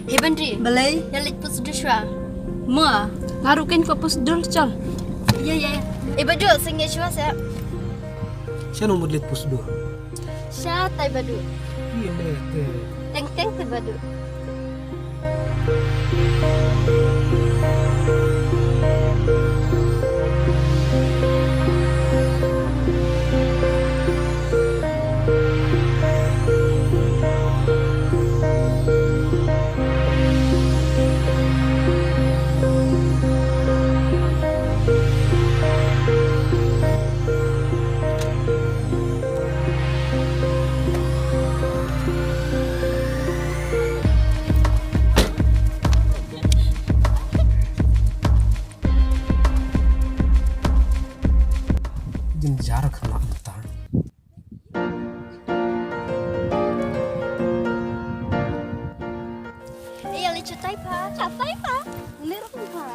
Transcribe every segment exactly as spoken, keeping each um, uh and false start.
Hey Bandri. Balei? Ïa leit pus dur shuwa. Ma, nga ruh kein kwah pus dur chal. Ïa, ïa, ïa. Eh Badu, sngewsih shuwa seh. Shano mut leit pus dur? Shatai Badu. Ïa leh te. Teng teng te Badu. Jin jar khana mynta. Eh, ïa leit shatai pha. Shatai pha. Leit ruh pha.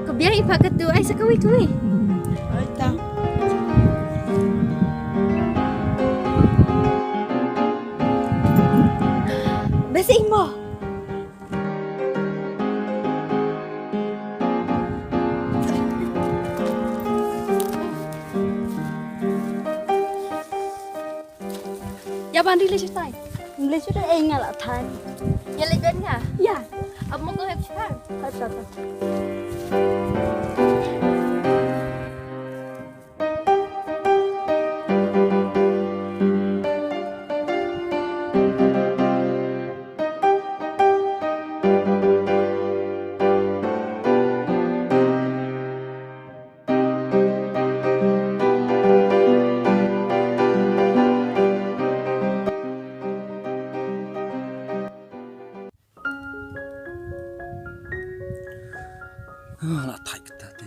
Ka biang i pha katu, ai sa kawei kawei. Ai ta. Besi mo. Ïa ban ri leit shutai. Leit shutai, eh, nga la than. Ïa leit ban nga? Ïa. Ap mo ko hep shutai. Hep shutai. Ah, la thait kata te.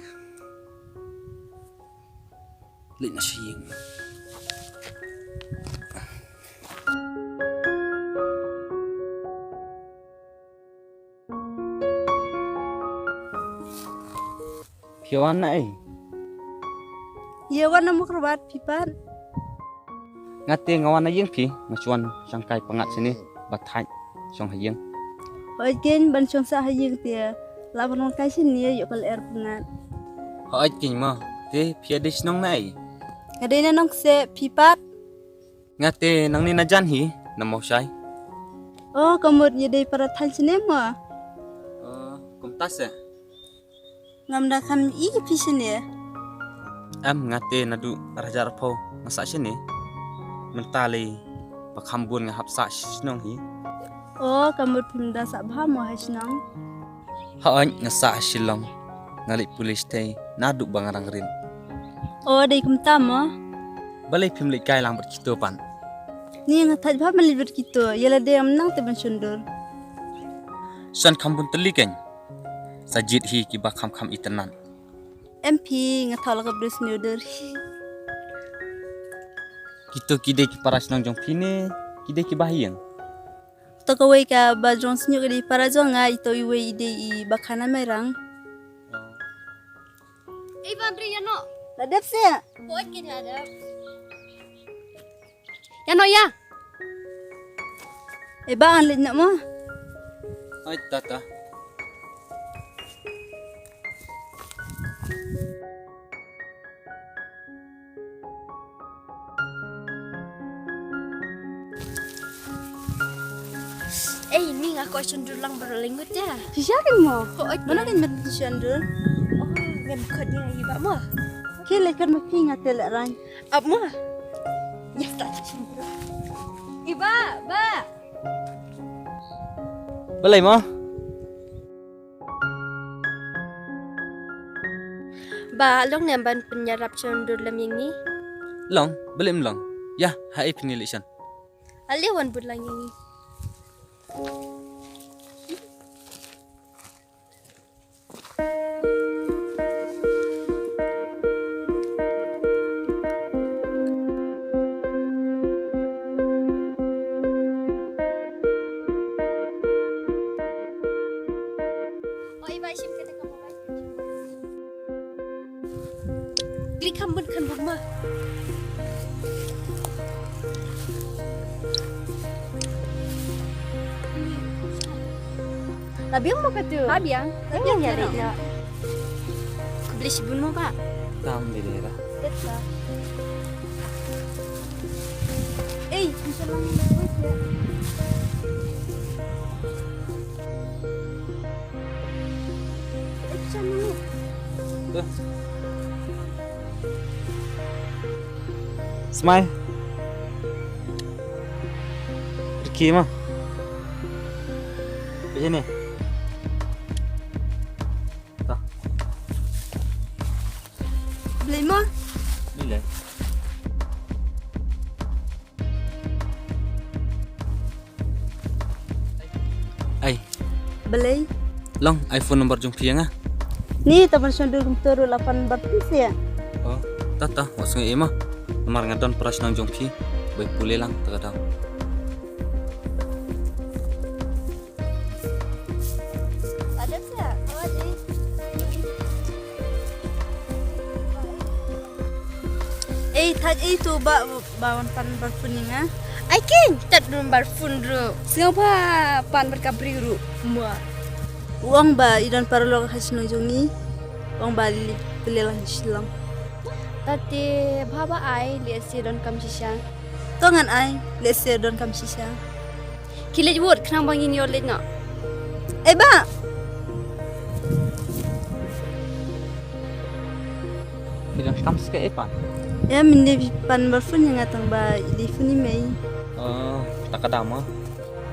Leit na sha ïing. Phi wan na ei? Ïa wan na Mawkyrwat, phi pat? Nga te nga wan na ïing phi, nga shu wan shang kai pyngngad shane, ba thait shong ha ïing. Hooid kein ban shong sah ha ïing te, la ban wan kai shane ïoh ka lyer pyngngad. Hooid kein mo, te phi ïa dei shnong na ei? Nga dei na Nongkseh, phi pat? Nga te nangne na jan hi, na Mawshai. O, ka mut ïa dei para thaiñ shane mo? O, kumta se. Ngam da kham ïohi phi shane. Em, nga te naduh ar hajar arphew nga sah shane. Mynta lei ba kham bun nga hap sah shnong hi. O, ka mut phim da sah bha mo ha shnong? Hooid, nga sah ha Shillong. Nga leit pule shatei naduh ba nga dang rit. O, dei kumta mo? Balei phim leit kai lang bad kito pat? Ni nga thait bha ban leit bad kito, ïa lade ngam nang te ban shon dur. Shan kham bun tylli kein. Sa jied hi kiba kham kham itynnad. Em phi, nga thaw la ka bru sniew dur. Kito ki dei ki para shnong jong phi ne ki dei kiba ha ïing? To kawei kaba jong sniew ka dei para jong nga, ito iwei i dei i ba khana Mairang. Ei Bandri, ïa noh. La dep se. Hooid kein la dep. Ïa noh ïa. Eh, ba ngan leit noh mo. Hooid, ta ta. Ei, ni nga kwah shon dur lang baroh lyngngoh te. Shisha kein mo? Hooid. Mano kein ban shon dur? Oh, ngan khot ïa i Bah mo. Khie leit khot ma phi, nga te lehraiñ. Ap mo. Ïa, ta ta shon dur. I Bah, Bah. Balei mo? Bah, long ne em ban pynïarap shon dur lem ïing ngi? Long, balei em long? Ïa, ha ei phin ïa leit shon? Ale wan bud lang ïing ngi. Ba shim kata ka mobile. Klik kham bun khan buk ma. La biang mo katu? La biang. La biang ya, ya. Khublei shibun mo ba. Tam dei dei ra. Teta. Ei, inshallah ni mo ya. Tuh. Smai. Ricky ma. Pejene. Tuh. Blei ma. Blei. Ai. Balei? Long iPhone number jong phi nga. Ni ta ban shon dur kumto ruh la pan bar phi sia. Oh, ta ta, wat sngew ïa ma. Namar nga don para shnong jong phi. Bai pule lang ta ka daw. Ei, thait ei tu ba, ba wan pan bar phone ïa nga. Ai king, tat dun bar phone ruh. Sngewbha pan bar ka briew ruh. Mwa. U ong ba i don paralok ha shnong jong ngi. U ong ba li pele lang Shillong. Tate bha ba ai, lehse don kam shisha. To ngan ai, lehse don kam shisha. Ki leit wut khnang ba ngin ïoh leit noh. Ei ba. Ki dang skam ska ei pan. Ïa mynne pan bar phone ïa nga tang ba i dei phone i mei. Oh, ta ka dam ah.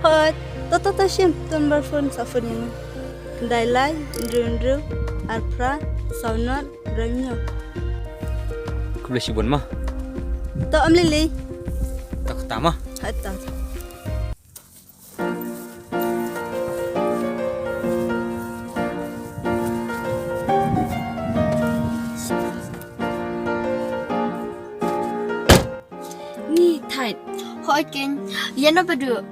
Hot, to to to shim ton bar phone sa phone ïa nga. Khyndai lai, hynriew hynriew, arphew phra, saw nod, hynriew hynñiew. Khublei shibun ma. To ym lei lei. To kata ma. Hot to. Ni thait. Hoi keng. Ïa no ba du.